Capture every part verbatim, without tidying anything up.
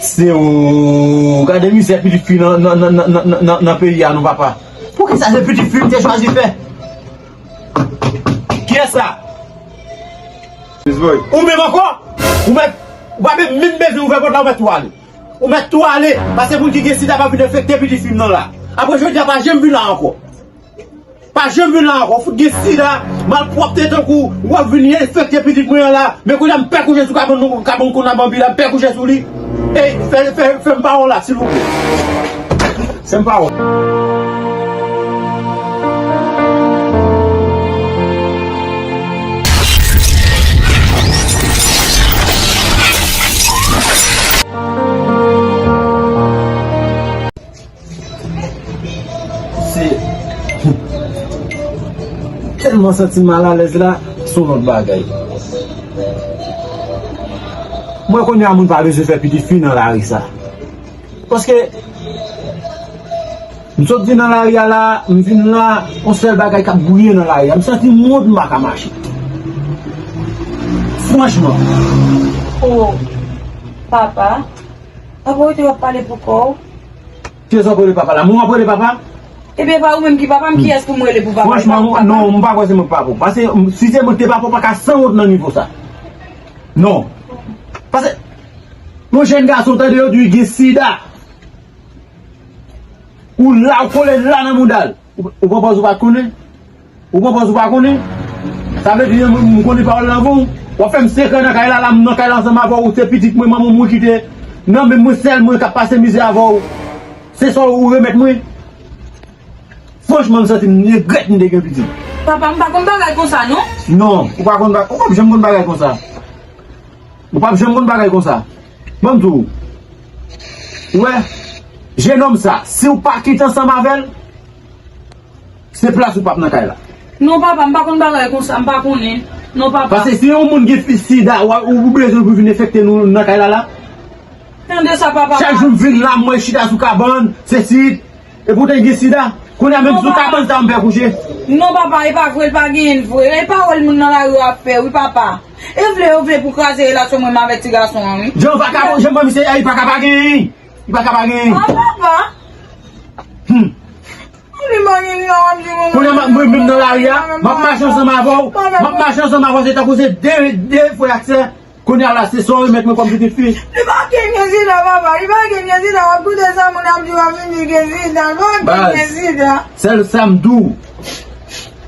Se ou, gade mizè pitit fi nan, nan, nan peyi a non papa. Poukisa se pitit fi m te chwazi fè? Kiyès sa? Ou menm ankò? Ou mèt, ou pa menm bezwen ouvè pòt la, ou mèt tou ale. Ou mèt tou ale, paske moun ki gen sida pa vin enfekte pitit fi m nan la. Apre jodi a pa janm vin la ankò. Pa janm vin la ankò, fout gen sida, malpwòpte tankou w ap vin enfekte pitit mwen an la. Men kounye a m pè kouche sou kabann nou, kabann kounye a banbi la, m pè kouche sou li. Ey, fè, fè, fè m pawòl la, silvouplè. Fè m pawòl. Se tèlman santi m malalèz la, se yon lòt bagay. Mwen kounye a moun pa bezwen fè pitit fi nan lari sa. Paske m sot vin nan lari a la, m vin la, yon sèl bagay k ap gouye nan lari a. M santi m wont, m pa ka mache. Franchman. Oh, papa. Papa, ou te w ap pale pou kò w? Kiyès w ap rele papa la? Mwen w ap rele papa? Ebyen, pa ou menm ki papa m, kiyès pou m rele pou papa? Franchman, non, m pa kwè se mwen k papa w. Paske, m, si se mwen k te papa w, pa ka sanwont nan nivo sa. Non. Paske, yon jèn gason, tande yo di w gen sida. Ou la, ou kole la nan mouda l. Ou, ou pran pòz ou pa konnen? Ou pran pòz ou pa konnen? Sa vle di, m, m konnen pawòl la anvan w. W ap fè m senk an nan kay la, la, m nan kay la ansanm avè w, se pitit mwen, manman mwen kite nan men mwen, sèl mwen k ap pase mizè avè w. Se sa ou remèt mwen? Franchman, m santi m regrèt m te gen pitit. Papa, m pa konn bagay konsa, non. Non, ou pa konn ba-, ou p ap janm konn bagay konsa. Ou p ap janm konn bagay konsa. Ban m di w. Ou wè, jennonm sa, si w pa kite ansanm avè l, se plas ou p ap nan kay la. Non, papa, m pa konn bagay konsa, m pa konnen. Non, papa. Paske si yon moun gen fi-, sida, w a, ou bezwen pou vin enfekte nou nan kay la, la. Tande sa, papa. Chak jou m vin la, m wè chita sou kabann, se sit. Epi w te gen sida. Kounye a menm sou kabann sa a m pè kouche. Non, papa, e pa vre, l pa genyen vre. E pawòl moun nan lari yo ap fè, wi, papa. E vle, yo vle pou kraze relasyon mwen avèk ti gason an, wi. Jan vakabon, jan manmi se, e pa ka pa genyen. E pa ka pa genyen. Ah, papa. Hmm. Li pa gen sa w ap di mwen. Kounye a mwen menm nan lari a, m ap mache ansanm avè w. M ap mache ansanm avè w, se tankou se de, de frè ak sè. Kounye a la, se sa w remèt mwen kòm pitit fi. Li pa gen gen sida, papa. Li pa gen gen sida. W ap koute sa moun ap di w ap vin di gen sida. Li pa gen gen sida. Sèl sa m di w,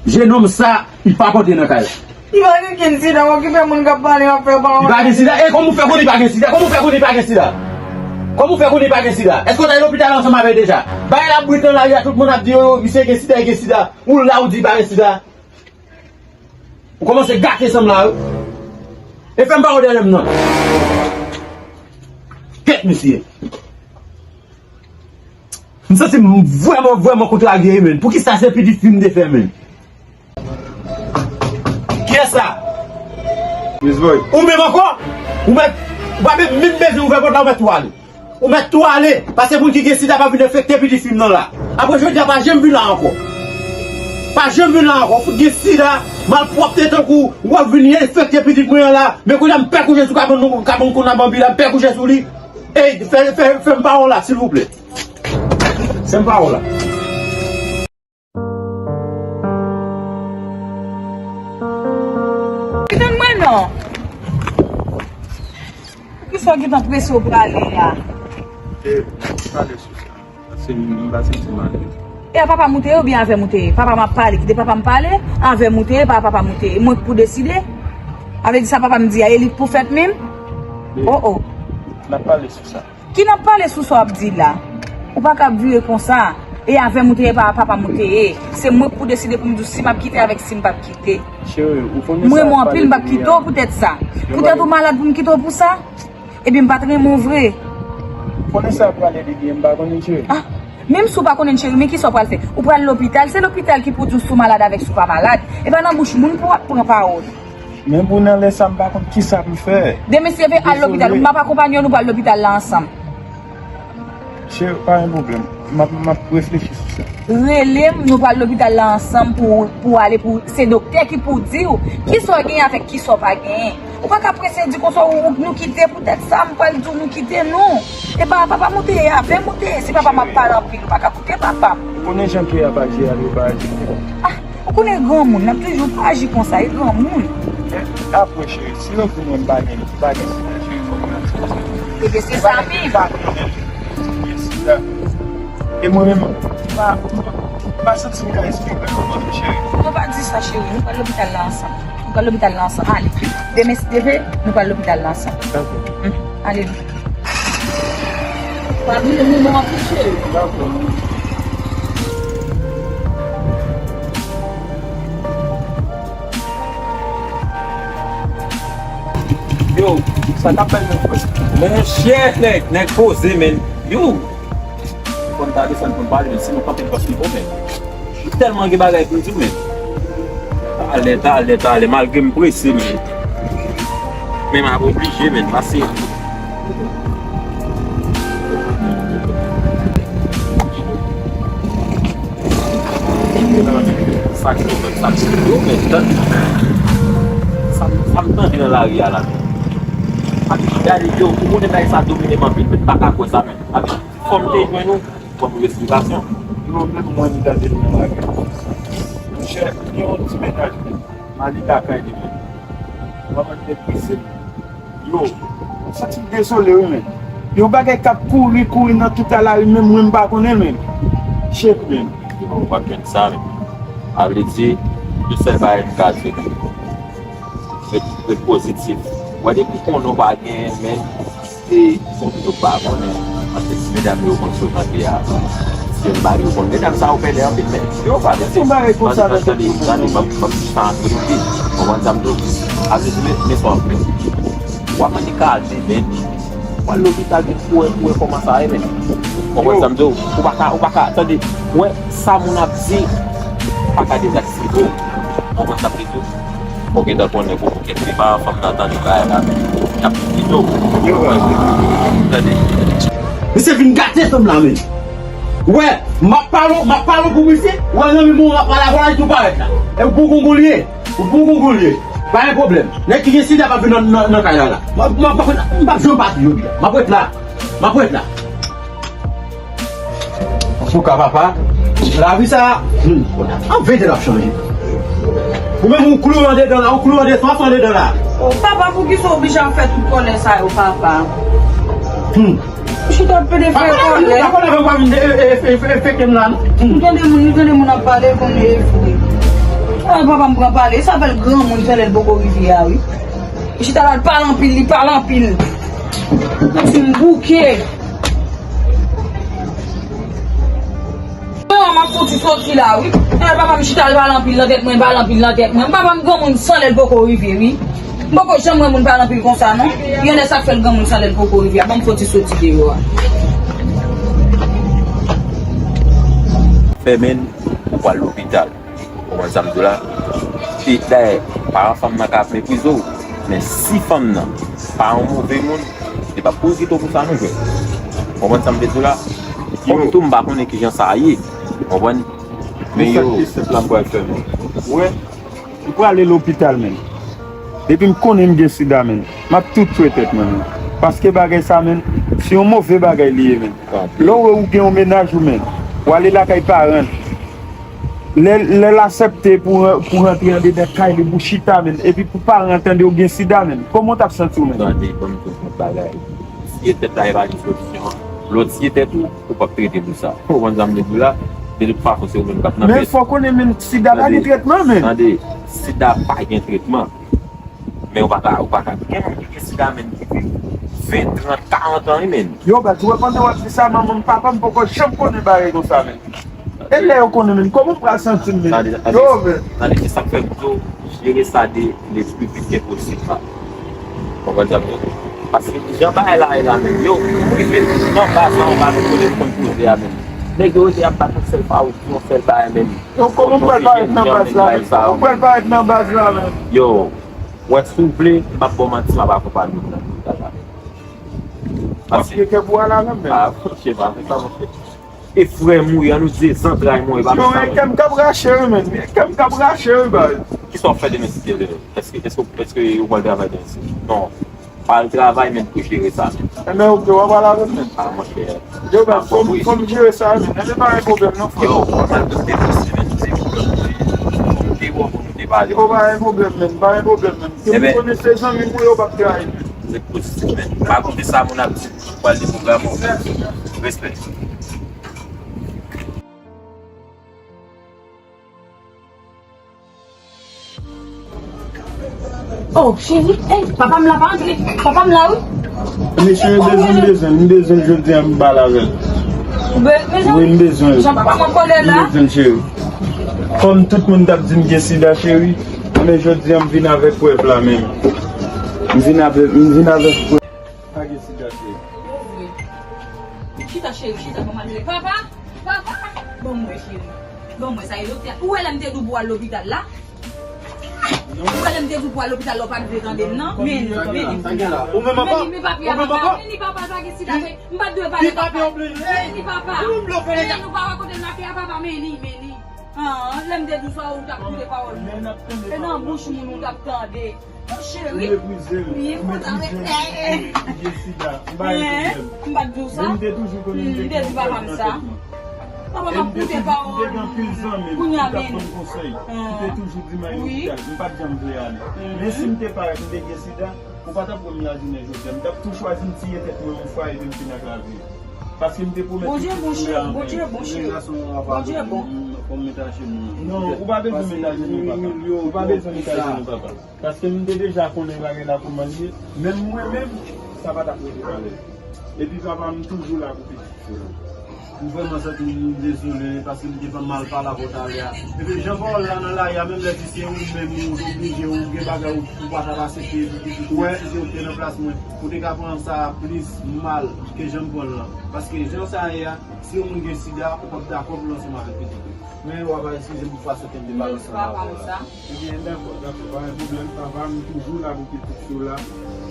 jennonm sa, li pa pote nan kay la. Li pa gen gen sida. W okipe moun k ap pale, w ap fè pawòl. Li pa gen sida. E kòman w fè konnen li pa gen sida? Kòman w fè konnen li pa gen sida? Kòman w fè konnen li pa gen sida? Èske w t al lopital ansanm avè l deja? Bagay la brit nan lari a, tout moun ap di, "Oh, misye gen sida, li gen sida." Ou la, ou di li pa gen sida. Ou kòmanse gate san m la, wi. E fè m pawòl dèyè m nan. Kèt, mesye. M santi m vrèman, vrèman kontrarye, men. Poukisa se pitit fi m te fè, men? Kiyès sa? Ou menm ankò? Ou mèt, ou pa menm, menm bezwen ouvè pòt la, ou mèt tou ale. Ou mèt tou ale, paske moun ki gen sida pa vin enfekte pitit fi m nan la. Apre jodi a pa janm vin la ankò. Pa janm vin la ankò, fout gen sida, malpwòpte tankou w ap vin enfekte pitit mwen an la. Men kounye a m pè kouche sou kabann nou, kabann kounye a banbi la, m pè kouche sou li. Ey, fè, fè, fè m pawòl la, silvouplè. Fè m pawòl la. Tann mwen non. Poukisa w gentan prese w prale a? E, pale sou sa. Paske m, m pa santi m alèz. E a papa m ou te ye oubyen avè m ou te ye? Papa m ap pale, kite papa m pale, avè m ou te ye, pa papa m ou te ye. Mwen k pou deside? Sa vle di sa papa m di a, e li k pou fèt menm? Oh, oh. N ap pale sou sa. Ki n ap pale sou sa w ap di la? Ou pa ka ap vire konsa. E avè m ou te ye, pa papa m ou te ye. Se mwen k pou deside pou m di w si m ap kite avèk si m p ap kite. Cheri, ou konnen sa. M renmen w anpil, m p ap kite w poutèt sa. Poutèt ou malad pou m kite w pou sa? Ebyen, m pa t renmen w vre. Ou konnen sa ap pale de byen, m pa konnen, cheri. Ah, menm si w pa konnen, cheri, men kisa w pral fè? Ou pral lopital, se lopital ki pou di w si w malad avèk si w pa malad. E pa nan bouch moun pou w ap pran pawòl. Men pou nan lè sa, m pa konn kisa pou m fè. Demen, si yo vle al lopital, m ap akonpanye w, nou pral lopital la ansanm. Cheri, pa gen pwoblèm. M ap, m ap reflechi sou sa. Rele m, nou pral lopital la ansanm pou, pou ale, pou, se doktè ki pou di w kisa w genyen avèk kisa w pa genyen. Ou pa ka prese di konsa ou, ou, nou kite poutèt sa, m pral di w nou kite, non. E pa papa m ou te ye, avè m ou te ye. Si papa m ap pale anpil, ou pa ka koute papa m. Ou konnen jan ke y ap aji a, yo pa aji. Ah, ou konnen granmoun, n ap toujou pa aji konsa, e granmoun. Apre, cheri, si yo vin wè m pa gen, pa gen sida, cheri, fò m nan ti koze. Ebyen, se sa menm. Pa gen sida. E mwen menm, m pa, m pa, m pa santi m ka esplike yo, cheri. Non, pa di sa, cheri. Nou pral lopital la ansanm. Nou pral lopital la ansanm. Ale. Demen, si Dye vle, nou pral lopital la ansanm. Dakò. Hmm. Ale. Pa bliye nou, nou ap touche. Dakò. Yo, sa k ap fèt, menm frè? Monchè, nèg, nèg poze, menm. Yo! Fò n ta desann pou n pale, men si nou kanpe, n p ap fin bon, men. M tèlman gen bagay pou m di w, men. Talè, talè, talè, malgre m prese, men. Men m ap oblije, men, pase. Sa k yo, men, sa k yo, men, tande. Sa, sa m tande nan lari a la, men. Gade, yo, ou konnen bagay sa domine m anpil, men, m pa ka kwè sa, men. Fò m te jwenn ou, ban m yon esplikasyon. Yo, menm mwen, m tande l nan lari. Monchè, gen yon ti mennaj, men. M ale lakay li, men. Manman m te prese, men. Yo, m santi m dezole, wi, men. Yon bagay k ap kouri, kouri nan tout lari, menm mwen, m pa konnen, men. Shit, men. Yo, w ap jwenn sa, men. A vle di, yon sèl bagay m ka di, men. Ret, ret pozitif. Wè, depi konnen w pa gen, men, se, se yon moun yo pa konnen. Paske ti medam yo konn frekante a, se yon bagay yo konn. Medam sa yo pèlen anpil, men yo pa vle. Yon bagay konsa nan tèt moun. Tande, tande, ban m, ban m sa antre nou pi. Konprann sa m di w? Ap di, men, men sa w ap fè. W ap mande kalme, men. W al lopital vit pou wè, pou wè kòman sa ye, men. Konprann sa m di w? Ou pa ka, ou pa ka, tande, wè sa moun ap di, ou pa ka dezaksepte w. Konprann sa m di w? Ou gentan konnen pou kèk fi pa fanm nan tande bagay la, men y ap di yo. Tande. Misye vin gate fanm la, men. Wè, m ap pale, m ap pale pou misye, wè nan men mwen w ap pale avè l, tou parèt la. E pou konkou l ye, pou konkou l ye. Pa gen pwoblèm. Nèg ki gen sida pa vin nan, nan, nan kay la, la. M ap, m ap, m p ap janm pati jodi a. M ap ret la. M ap ret la. Antouka, papa, lavi sa, hmm, an vérité l ap chanje. Ou menm, ou klou andedan la, ou klou andedan, swa andedan la. O, papa, poukisa w oblije ap fè tout kòlè sa yo, papa? Hmm. Ou chita ap pede fè kòlè. Papa, papa, papa, vin e, e, e, e, enfekte m la, non? Hmm. Ou tande moun, ou tande moun ap pale, konnen e vre. A, papa, m pran pale, sa fè l granmoun, sa lè l poko rive a, wi. Li chita la, l pale anpil, li pale anpil. Kòmsi m bouke. Non, m ap fouti soti la, wi. E papa m chita, l pale anpil nan tèt mwen, pale anpil nan tèt mwen. Papa m granmoun san lè l poko rive, wi. M poko janm wè moun pale anpil konsa, non. Yon lè sa k fè l granmoun san lè l poko rive a. Ban m fouti soti deyò a. Fèmen, ou pral lopital. Ou konprann sa m di w la? E dayè, paran fanm nan ka ap meprize w, men si fanm nan pa yon move moun, li p ap kouri kite w pou sa non, jwè. Ou konprann sa m vle di w la? Kòm tou m pa konnen kijan sa ye, ou konprann? Men yo. Sa k pi senp la m pral fè, men. Ou wè, m prale lopital, men. Depi m konnen m gen sida, men, m ap tou tchwe tèt mwen, men. Paske bagay sa, men, se yon move bagay li ye, men. Lè w wè ou gen yon mennaj ou, men, w ale lakay paran l. Lè, lè l aksepte pou, pou rantre andedan kay li, pou chita, men, epi pou paran an tande w gen sida, men, kòman w t ap santi w, men? Tande, ban m di w yon bagay. Siye tèt la, e pa li solisyon an. Lè w siye tèt ou, ou p ap trete pou sa. Ou konprann sa m vle di w la? De tout fason, se ou menm k ap nan pèdi. Men fò w konnen, men, sida pa gen tretman, men. Tande, sida pa gen tretman. Men ou pa ka, ou pa ka. Gen moun ki gen sida, men, ki viv ven, trant, karant an, wi, men. Yo, baz, ou wè pandan w ap di sa, manman m, papa m poko janm konnen bagay konsa, men. E lè yo konnen, men, kòman m pral santi m, men? Tande, tande, yo, men. Tande, se sa k fè m di w, jere sa de le pli vit ke posib la. Konprann sa m di w? Paske jan bagay la ye la, men, yo, pou rive nan baz la, anba nou kote nou konn poze a, men. Nèg yo rete ap bat yon sèl pawòl, yon sèl bagay, men. Yo, kòman m pral parèt nan baz la, men? Kòman m pral parèt nan baz la, men? Yo, wè, si w vle, m p ap ba w manti, m ap akonpanye w nan lopital la, men. Paske kè pou al avè m, men. Ah, monchè, pa fè sa, monchè. E frè mouri, an nou di e zantray mouri, pa fè sa, monchè. Yo, e kè m k ap rache, wi, men. E kè m k ap rache, wi, baz. Kisa w ap fè demen si Dye vle? Èske, èske, èske ou pral travay demen si? Non. Pa al travay, men pou jere sa menm. Enben, oke, w ap pale avè m menm. Ah, monchè. Yo, men, fò m, fò m jere sa menm. Enben, pa gen pwoblèm, non, frè. Yo, w ap al poste pou semen, se pwoblèm. Te wè pou nou te pale. Yo, pa gen pwoblèm menm, pa gen pwoblèm menm. Ke m konnen se zanmi m ou yo, w p ap trayi m. Se pozitif, men. Pa konte sa moun ap di, pral deprograme w. Respè. Oh, cheri, hey, papa m la pa antre. Papa m la, wi. Mesye, m bezwen, m bezwen, m bezwen jodi a m pale avè l. Ou be-, bezwen? Wi, m bezwen l. Jan papa m an kòlè la. M bezwen l, cheri. Kòm tout moun t ap di m gen sida, cheri, men jodi a m vin avèk prèv la menm. M vin avèk, m vin avèk prèv. Pa gen sida, cheri. Chita, cheri, chita, ban m ale. Papa, papa, ban m wè, cheri. Ban m wè sa, e doktè. Ou wè lè m te di w pou w al lopital la? Ou wè lè m te di w pou w al lopital la, ou pa t vle tande m, non? Men li, men li. Ou menm ankò? Men li, men papye a, papa. Men li, papa, pa gen sida, men m pa t dwe pale, papa. Men li, papa. Men nou pa wè kote l make a, papa, men li, men li. Ah, lè m te di w sa, ou t ap koute pawòl moun. E nan bouch moun ou t ap tande. Cheri. Ou meprize m. Ou meprize m. Ou gen sida. M pa gen pwoblèm. M pa t di w sa. Men m te toujou konnen m te gen yon kay nan tèt mwen. Papa m ap koute pawòl. M te gen anpil zanmi m ki t ap ban m konsèy. Ki te toujou di m al lopital. M pa t janm vle ale. Men si m te parèt, m te gen sida, ou pa t ap wè m la jounen jodi a. M t ap tou chwazi m tiye tèt mwen yon fwa epi m fin ak lavi. Paske m te pwomèt pitit sila anpil. Bondye bon, cheri. Bondye bon. Non, ou pa bezwen met ajenou, papa. Ou pa bezwen met ajenou, papa. Paske m te deja konnen bagay la kòman l ye. Menm mwen menm, sa pa t ap rete parèy. Epi papa, m toujou la pou pitit sila. M vrèman santi m dezole paske m te fè mal pale avè w talè a. Epi jan pawòl la nan lari a, menm lè di se ou menm ou te oblije, ou gen bagay ou, ou pa t ap aksepte epi pitit ou, si se ou ki te nan plas mwen, ou te ka pran sa plis mal ke jan m pran l lan. Paske jan sa ye a, si yon moun gen sida, ou p ap dakò pou l ansanm avèk pitit ou. Men w ap eskize m pou fason ke m te pale ansanm avè w la. Ebyen, dakò, dakò, pa gen pwoblèm, papa, m toujou la pou pitit sila.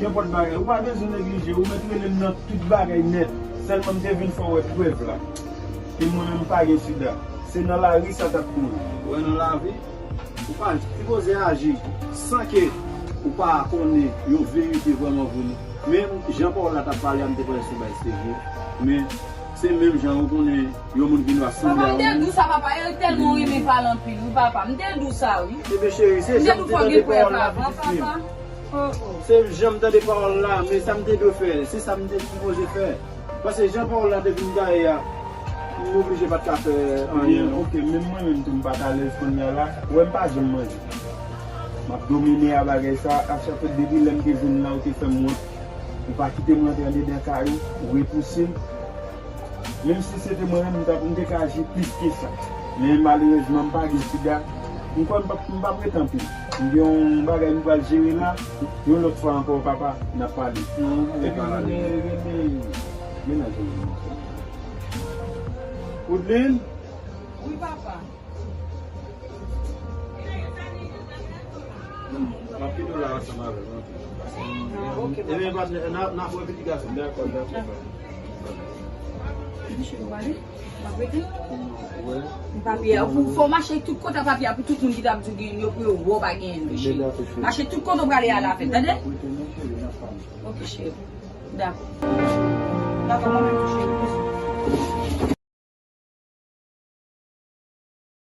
Kenpòt bagay, ou pa bezwen neglije, ou mèt rele m nan tout bagay nèt. Sèlman m te vin fè w wè prèv la. Ke mwen menm m pa gen sida. Se nan lari sa t ap mouri. Ou wè nan lavi, ou pa sipoze aji san ke ou pa konnen yon verite vrèman vre non. Men jan pawòl la t ap pale a, m te panse se yon bagay serye. Men se menm jan ou konnen yon moun ki nwa sanble a yon moun. Papa, m te di w sa, papa, e tèlman w renmen pale anpil, wi, papa. M te di w sa, wi. Ebyen, cheri, se jan m te tande pawòl la, pitit fi m. Se jan m tande pawòl la, men sa m te dwe fè, se sa m te sipoze fè. Paske jan pawòl la te vin gaye a, m oblije pa t ka fè anyen, non. Oke, menm mwen menm tou, m pa t alèz kounye a la. Ou wè m pa janm manje. M ap domine a bagay sa, a chak fwa depi lè m te jwenn la, ou te fè m wont. Ou pa kite m rantre andedan kay ou, ou repouse m. Menm si se te mwen menm, m t ap, m te ka aji plis ke sa. Men malerezman, m pa gen sida. M kwè m p ap, m p ap ret anpil. M gen yon bagay m pral jere la. Yon lòt fwa ankò, papa, n ap pale. Non, ou vle pale avè m. Mennaj ou. Woodline? Wi, papa. M ap kite w la ansanm avè m, ok? Ah, ok, papa. Ebyen, patnè, n a, n ap wè pitit gason. Dakò, dakò, papa. Michel, ou pale? M ap rete? Papye a, ou fò mache tout kote ak papye a pou tout moun ki t ap di w genyen l yo, pou yo wè w pa genyen l, cheri. Mache tout kote w prale al avè l, tande? Ok, cheri. Dakò. Dakò, mwen menm tou, cheri, bizou.